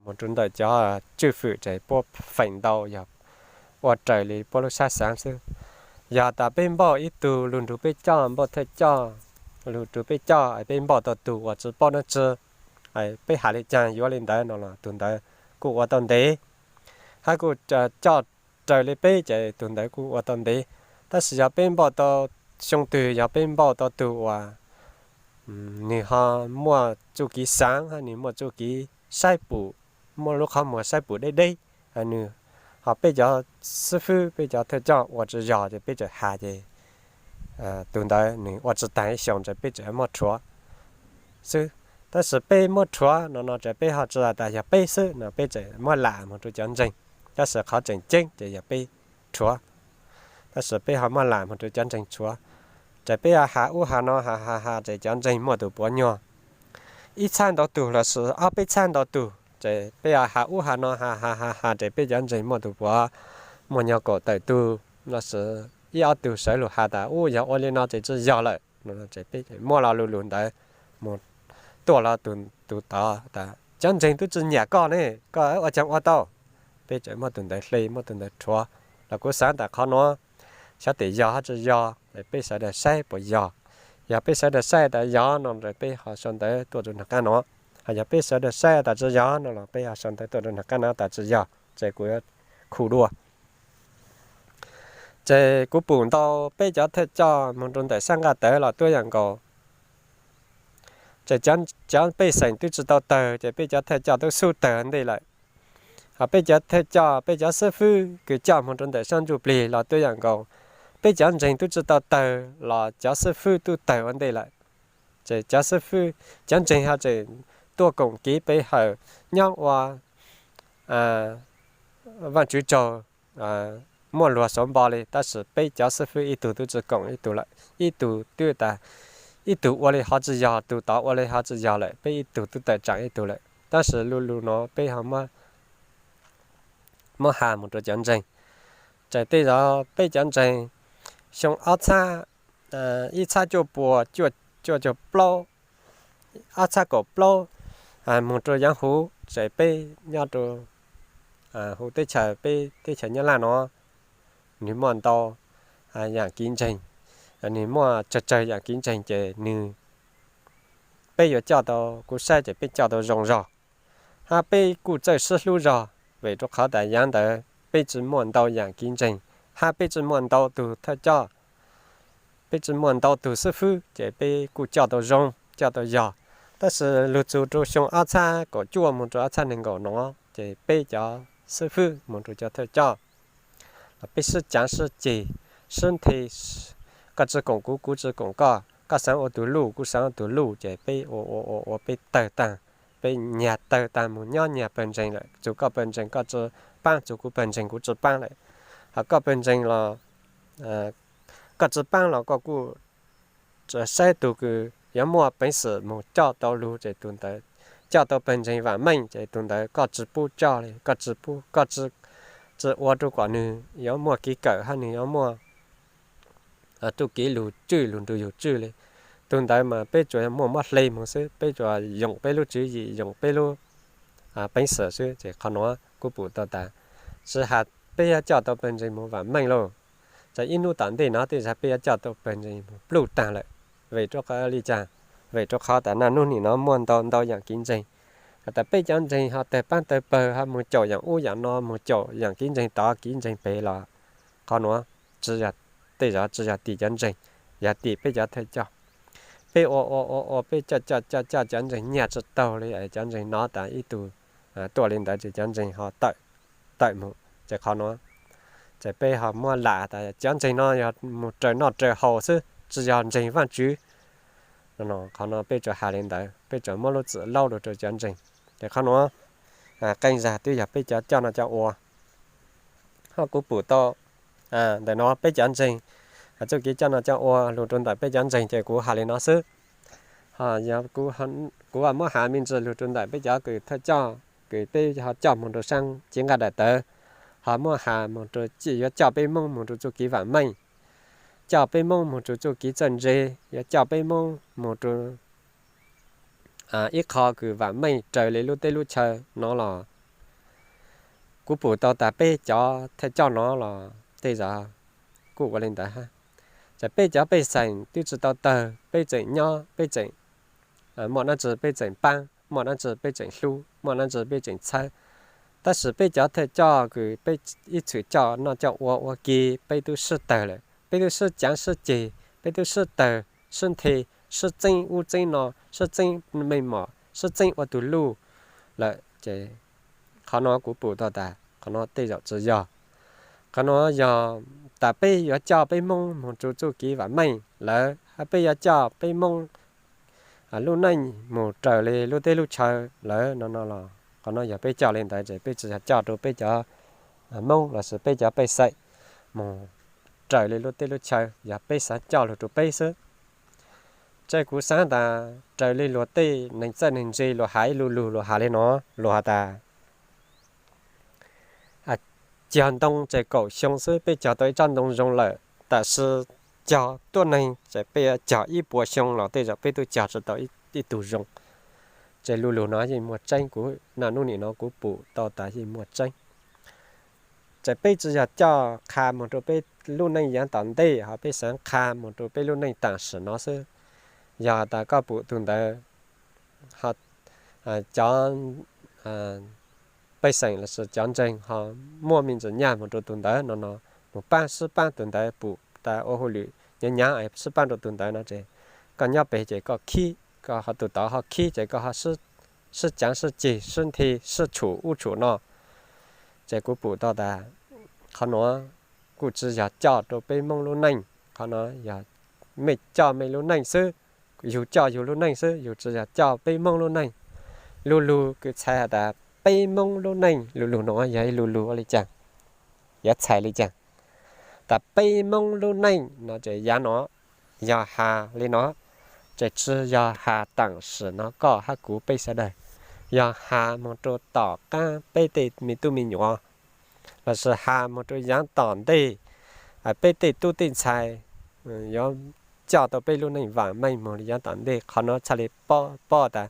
mus rau ntawm cov tswj fwm ces puab feem ntau yog ua raws li puab lub sab xaav xwb. Yog tas peb npauj ib tug lug nrug peb coj, npauj thawj coj lug rau peb coj, peb npauj tau tug uas tsi paub dlaab tsi, peb has le caag yuav le ntawd no los tug ntawd kuj ua tau ntev, hab kuj coj raws li peb ces tug ntawd kuj ua tau ntev. Tab sis yog peb npauj tau, xyoo twg yog peb npauj tau tug uas nwg ho muaj txuj kev xaav hab nwg muaj txuj kev saib pum, muaj lub qhov muag saib pum deb deb, nwg, ho peb cov xib fwb, peb cov thawj coj ua tsi yog ces peb txawm has ces tug ntawd nwg ua tsi taag ib xyoos ces peb txawm muab rhuav xwb. Tab sis peb muab rhuav no no ces peb ho tsi has tas yog peb xwb no, peb txawm muab lam moog rau cov ntseeg. Tab sis qhov tseem ceeb ces yog peb rhuav, tab sis peb ho muab lam moog rau cov ntseeg rhuav. Ces peb has ub has no has has has ces cov ntseeg muaj tus puav nyuag ib txhab ntau tug lossis ob peb txhab ntau tug, ces peb has ub has no has has has has ces peb cov ntseeg muaj tus puav muaj nyuag kaum tawm tug lossis ib ob tug sawv lug has tas ub yog ua li no ces tsi yog lawm. Ces peb muab lo lug lug ntawd moog tuaj los tus tod tas cov ntseeg tub tsi nyam koj ne, koj ua caag ua tau. Peb txawm muab tus ntawd hle, muab tus ntawd rhuav. Los kuv xaav tas qhov nuav xyov tes yog hab tsi yog, peb sawv daws saib puas yog. Yog peb sawv daws saib tas yog no ces peb ho sau ntawv tuaj rau nraag qaab no. Hos yog peb sawv daws saib tas tsi yog no los peb ho sau ntawv tuaj rau nraag qaab no tas tsi yog, ces kuv yuav khu dua. Ces kuv pum ntau peb cov thawj coj moog rau ntawm sab nqaj tawv los tuab yaam nkaus. Ces cov pej xeem twb tsi tau tawg ces peb cov thawj coj twb xub tawg ntej lawm. Hos peb cov thawj coj, peb cov xib fwb kws coj moog rau ntawm sab ntsuj plig los tuab yaam nkaus. Peb cov ntseeg twb tsi tau tawg los cov xib fwb twb tawg ua ntej lawm. Ces cov xib fwb, cov ntseeg ho tseem tuaj koom kev pe hawm nyob ua Vaajtswv tsaug, muaj luag xauv npo li, tab sis peb cov xib fwb ib tug twb tsi koom ib tug lawm, ib tug twb tas, ib tug ua li ho tsi yog, tug tod ua li ho tsi yog lawm, peb ib tug twb tawm tsaam ib tug lawm. Tab sis lu lug no peb ho muab has moog rau cov ntseeg. Ces tej zaum peb cov ntseeg xyoo ob txhab, ib txhab cuaj puas cuaj caug plaub, ob txhab kaum plaub, moog rau yaav huv ces peb nyob rau huv teb chaws, peb teb chaws Nyab Laj no, nwg muaj ntau yaam kev ntseeg, nwg muaj tsawg tsawg yaam kev ntseeg ces nwg, peb yuav coj tau, kuv saib ces peb coj tau zoo zog, hab peb kuj txawj sib hlub zog, vim rau qhov tas yaav ntawd peb tsi muaj ntau yaam kev ntseeg, hab peb tsi muaj ntau tug thawj coj, peb tsi muaj ntau tug xib fwb ces peb kuj coj tau zoo, coj tau yog. Tab sis lug txug rau xyoo ob txhab kaum cuaj moog rau ob txhab nees nkaum no, ces peb cov xib fwb moog rau cov thawj coj los peb sib caav sib ceg, sib nthe, koj tsi koom kuv, kuv tsi koom koj, koj xaav ua tug luj, kuv xaav ua tug luj, ces peb ua ua ua ua peb tawg taag, peb nyag tawg taag moog nyob nyag pawg ntseeg lawm. Txug koj pawg ntseeg koj tsi paab, txug kuv pawg ntseeg kuv tsi paab lawm. Hos koj pawg ntseeg los, koj tsi paab los koj kuj saib tug kws yuav muaj peev xwm moog coj tau lug ces tug ntawd, coj tau pawg ntseeg vaam meej ces tug ntawd koj tsi pub coj li, koj tsi pub, koj tsi ua rau kom nwg yuav muaj kev kawm hab nwg yuav muaj tug kev lug tswj lug nrug yug tswj li. Tug ntawd mas peb tsuas muaj muab hle moog xwb, peb tsuas yoom peb lub tswv yim, yoom peb lub peev xwm xwb. Ces qhov nuav kuv pum tau tas, tsi has peb yuav coj tau pawg ntseeg moog vaam meej lauj. Txawm ib nub tom ntej no tej zag peb yuav coj tau pawg ntseeg moog pluj taag lawm. Vim rau qhov li cas? Vim rau qhov tas naj nub nim no muaj ntau ntau yaam kev ntseeg. Has tas peb cov ntseeg ho tawg paab tawg pawg, ho moog caum yaam ub yaam no, moog caum yaam kev ntseeg tod kev ntseeg pem los qhov nuav tsi yog, tej zag tsi yog tim cov ntseeg, yog tim peb cov thawj coj. Peb ua ua ua ua peb coj coj coj cov ntseeg nyag tsi taug li, cov ntseeg no tas ib tug tuaj li ntawd ces cov ntseeg ho tawm, tawm moog. Ces qhov nuav ces peb ho muab lam tas cov ntseeg no yog moog raws noj raws haus xwb, tsi yog ntseeg Vaajtswv. Qhov no peb tsuas has li ntawd, peb tsuas muab lub txim laub lug rau cov ntseeg. Ces qhov nuav qee zag twb yog peb cov coj noj coj ua. Ho kuv pum tau ntawm no peb cov ntseeg, txuj kev coj noj coj ua lug rau ntawm peb cov ntseeg ces kuv has li no xwb. Ho kuv muab has me ntsis lug rau ntawm peb cov kws thawj coj, kws peb ho coj moog rau saab cev nqaj daim tawv, ho muab has moog rau, yuav coj peb Moob moog rau txuj kev vaam meej, coj peb Moob moog rau txuj kev txawj ntse, yuav coj peb Moob moog rau ib qho kws vaam meej raws li lub teb lub chaw no los kuv pum tau tas peb cov thawj coj no los tej zaum kuj ua li ntawd hab. Ces peb cov pej xeem twb tsi tau tawg, peb tseem nyob, peb tseem muaj dab tsi peb tseem paab, muaj dab tsi peb tseem hlub, muaj dab tsi peb tseem txhawb. Tab sis peb cov thawj coj kws peb ib txwm coj noj coj ua ua ke, peb tub sib tawg lawm, peb tub sib caav sib ceg, peb tub sib tawg, sib nthe, sib txeeb ub txeeb no, sib txeeb meej mom, sib txeeb ua tug luj lawm ces qhov no kuv pum tau tas qhov no tej zaum tsi yog. Qhov no yog tas peb yuav coj peb Moob moog rua txuj kev vaam meej lawm, hab peb yuav coj peb Moob lub neej moog raws li lub teb lub chaw lawm no no los qhov no yog peb coj li ntawd ces peb tsi yog coj rua peb cov Moob lossis peb cov pej xeem moog raws li lub teb lub chaw, yog peb xaav coj lug rua peb xwb. Ces kuv xaav tas raws li luag tej neeg txawj neeg ntse luag has ib lu lug luag has li no, luag has tas cog ntoo ces kaum xyoo xwb peb cog tau ib tsob ntoo zoo lawm, tab sis cog tuab neeg ces peb cog ib puas xyoo los tej zaum peb tub cog tsi tau ib tug zoo. Ces lu lug no yeej muaj tseeb, kuv naj nub nim no kuv pum tau tas yeej muaj tseeb. Ces peb tsi yog coj qha moog rua peb lub neej yaav tom ntej, ho peb xaav qha moog rua peb lub neej taam sim no xwb. Yog tas koj pum tug ntawd, cov pej xeem lossis cov ntseeg ho muaj me ntsis nyaj moog rua tug ntawd no no, moog paab sib paab tug ntawd, pum tas ua hauj lwm nyav nyav sib paab rua tug ntawd no ces koj nyob pem ces koj khib, koj ho tug tod ho khib ces koj ho sib caav sib ceg sib nthe sib tshum ub tshum no. Ces kuv pum tau tas qhov nuav kuj tsi yog coj rua peb Moob lub neej, qhov no yog mej coj mej lub neej xwb, yug coj yug lub neej xwb, yug tsi yog coj peb Moob lub neej. Lu lug kws txhais has tas peb Moob lub neej, lu lug nuav yog ib lu lug ua li caag, yuav txhais li caag. Tas peb Moob lub neej no ces yaav no, yog has li no, ces tsi yog has taam sim no koj hab kuv peb sawv daws, yog has moog rua tom qaab peb tej me tub me nyuam, lossis has moog rua yaav tom ntej peb tej tub tej ntxhais yuav coj tau peb lub neej vaam meej moog li yaav tom ntej. Qhov no txhaj li paub tas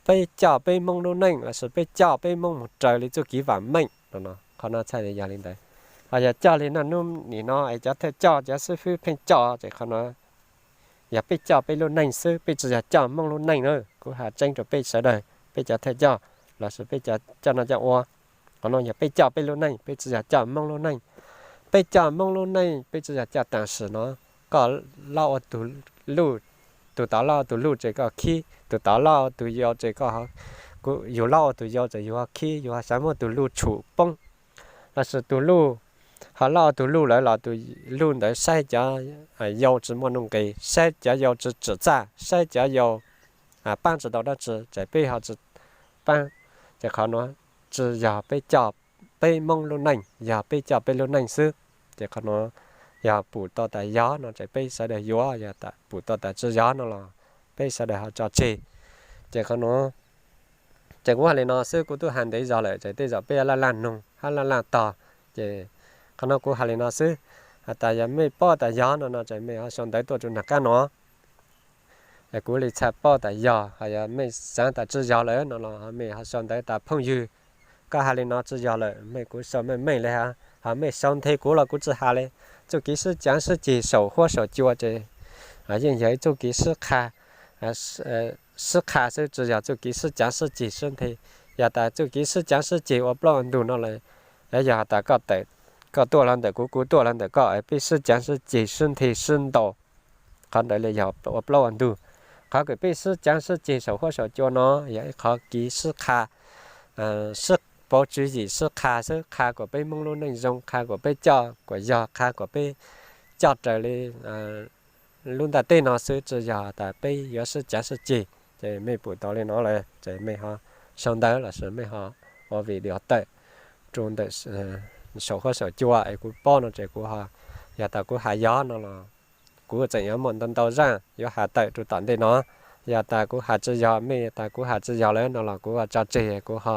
peb coj peb Moob lub neej lossis peb coj peb Moob moog raws li txuj kev vaam meej no, qhov no txhaj li yog li ntawd. Ho yog coj li naj nub nim no es cov thawj coj cov xib fwb pheej coj ces qhov no yog peb coj peb lub neej xwb, peb tsi yog coj Moob lub neej na. Kuv has tseeb rua peb sawv daws, peb cov thawj coj lossis peb cov coj noj coj ua, qhov no yog peb coj peb lub neej, peb tsi yog coj Moob lub neej. Peb coj Moob lub neej peb tsi yog coj taam sim no, koj loj ua tug luj, tug tod loj ua tug luj ces koj khib, tug tod loj ua tug yau ces koj, yug loj ua tug yau ces yug ho khib, yug ho xaav muab tug luj tshum poob. Lossis tug luj ho loj ua tug luj lawm los tug luj ntawd saib cov yau tsi muaj nuj nqis, saib cov yau tsi tsim txaj, saib cov yau paab tsi tau dab tsi ces peb ho tsi paab. Ces qhov nuav tsi yog peb coj peb Moob lub neej, yog peb coj peb lub neej xwb. Ces qhov nuav yog pum tau tas yog no ces peb sawv daws yuav, yog pum tau tas tsi yog no los peb sawv daws ho tso tseg. Ces qhov nuav, ces kuv has li no xwb, kuv tub has ntev zog lawm ces tej zaum peb laj laj noog hab laj laj tog. Ces qhov no kuv has li no xwb. Has tas yog mej paub tas yog no no ces mej ho sau ntawv tuaj rua nraag qaab no. Kuv li txhaj paub tas yog, ho yog mej xaav tas tsi yog lawm no los mej ho sau ntawv tas phooj ywg, koj has li no tsi yog lawm, mej kuv sau meej meej li hab, ho mej sau nthe kuv los kuv tsi has li. Txuj kev sib caav sib ceg saum huab saum cua ces yeej yog ib txuj kev sib qha, sib qha xwb, tsi yog txuj kev sib caav sib ceg sib nthe. Yog tas txuj kev sib caav sib ceg ua plaub ua ntug no lawm, yog tas koj tuaj los ntawm kuv, kuv tuaj los ntawm koj, peb sib caav sib ceg sib nthe sib ntaus, qhov ntawd li yog ua plaub ua ntug. Qhov kws peb sib caav sib ceg saum huab saum cua no yog ib qhov kev sib qha, sib pauv tswv yim sib qha xwb, qha kuas peb Moob lub neej zoo, qha kuas peb coj kuas yog, qha kuas peb coj raws li lub ntaaj teb no xwb, tsi yog tas peb yuav sib caav sib ceg. Ces mej pum tau li no lawm ces mej ho sau ntawv lossis mej ho ua video tawm rua ntawm saum huab saum cua es kuv paub no ces kuv, yog tas kuv has yog no los kuv tseem yuav muaj ntau ntau zaaj yuav has tawm rua tom ntej no. Yog tas kuv has tsi yog, mej tas kuv has tsi yog lawm no los kuv tso tseg, kuv ho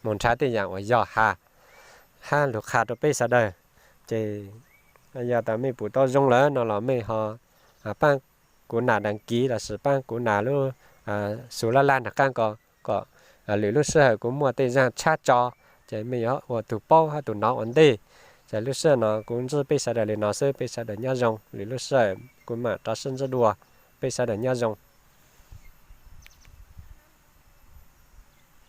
mus nrhav tej yaam uas yog has hab lug qha rua peb sawv daws. Ces yog tas mej pum tau zoo lawm no los mej ho paab kuv nam đăng ký lossis paab kuv nam lub xu laj laj nraag qaab ko, kom lwm lub sij hawm kuv muaj tej zaaj tshab tso, Ces mej yuav ua tus paub hab tus nov ua ntej. Ces lub sij hawm no kuv ntsib peb sawv daws li no xwb, peb sawv daws nyob zoo, lwm lub sij hawm kuv mam rov sib ntsib dua, peb sawv daws nyob zoo.